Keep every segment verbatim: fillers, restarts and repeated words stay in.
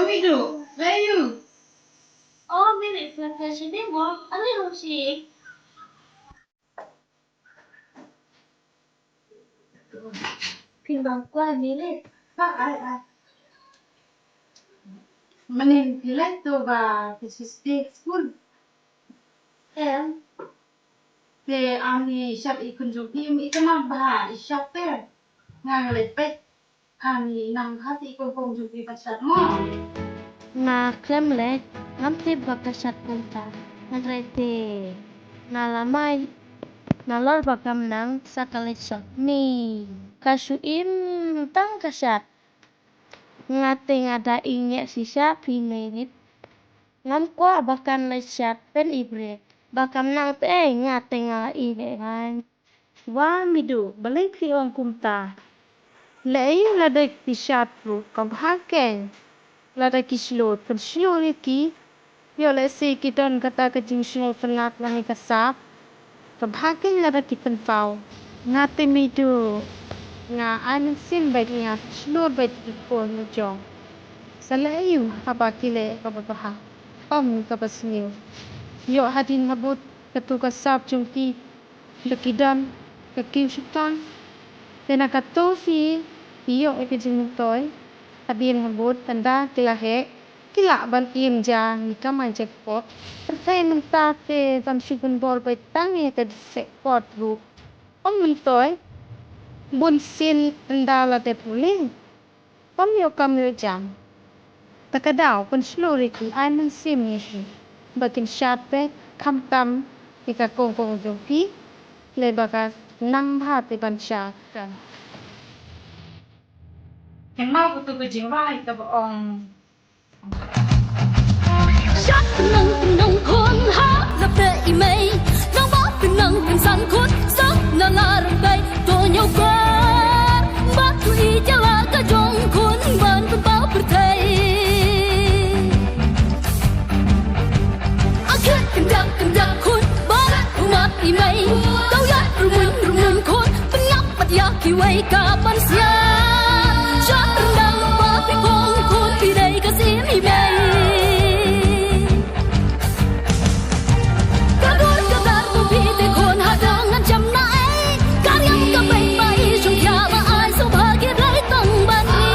Midu, where are you? Oh, Mili, phi la klet shane mo? Ale, Rosie. Phi dang kwah Mili? Ha, ai, ai. Mynnin phi leh to ba phi shu stay school? Em. Te ani shap i khun jong phi, i kynmaw ba i shap te. Nga nga leh peit. Ani nang ha ti kong kong jong phi ba shap mo. Nga khlem leh, ngam tip ba ka shap kumta. Hynrei te nga la mai. Nalor ba kam nang sa ka leit shop ni. Ka shu im tang ka shap. Nga te nga da ïeit shisha phi Mili. Ngam kwah ba kan leit shop pyn i briew. Ba kam nang te nga te nga ïeit. Wa Midu, balei phi ong kumta? Lei lada ki shop ruh ka bha kein. Lada ki shlur, pynshlur ïa ki. Ïoh lehse ki don kata ka jingshlur tynnat na ka shop. Ka bha kein lada ki pynpaw. Nga te Midu, nga ai mynsiem bad nga shlur bad ki khun jong. Sa leh aïu haba ki leh kaba bha, ym kaba sniew. Ïoh hadien habud katu ka shop jong ki, da ki don ka kiew shutang. Te na katu phi ïoh ïa ka jingmyntoi. Hadien habud ynda ki la heh, ki lah ban im ja ïa ka mai jackpot. Hynrei mynta te ban shu pynbor beit tang ïa ka jackpot ruh ym myntoi. Bun sien ynda la dep u lieng, ym ïoh kam ïoh jam. Te ka daw pynshlur ïa ki, ai mynsiem ïa ki ba kin shad beit khamtam ïa ka kong kong jong phi. Lei ba ka nang bha te ban shad ka. Kynmaw katu ka jingrwai kaba ong. Shad pynang pynang khun ha la peh i mei. Nang ba pynang pynsan khun sa na la rang bei. To ñiew kar ba tu i jala ka jong khun ban pynpaw pyrthei. Akhe kyndak kyndak khun ba umat i mei. Tau ïa rumun rumun khun pynïap pat ïa kiwei ka ban sia. Shad ryndang ba phi kong khun phi dei ka sim i mei. Ka dur ka dar tu phi te khun ha dang ngan jam na ei. Ka riam ka beng ba i shong khia ba ai so ba ki dei tang ban i.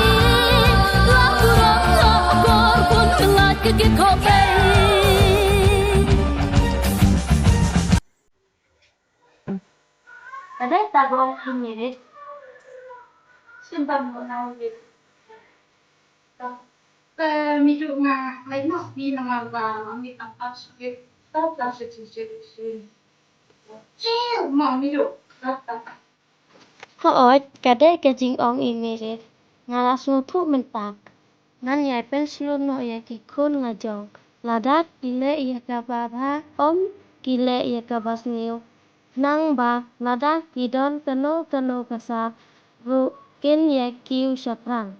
La tu rong la kor khun lait ka ki khop ei. Ka dei ta gong hi ni rit. Sim bang mo na rit. Te mi tu nga lai no mi na ma ba ma mi tam tam sukit. Tam tam sukit sukit sukit. Chill mo mi tu. Tam tam. Hooid, ka dei ka jingong i Mary. Nga la sngewthuh mynta. Ngan ïai pynshlur noh ïa ki khun la jong. Lada ki leh ïa kaba bha, ym ki leh ïa kaba sniew. Nangba lada ki don kano kano ka sap ruh kin ïa kiew shaphrang.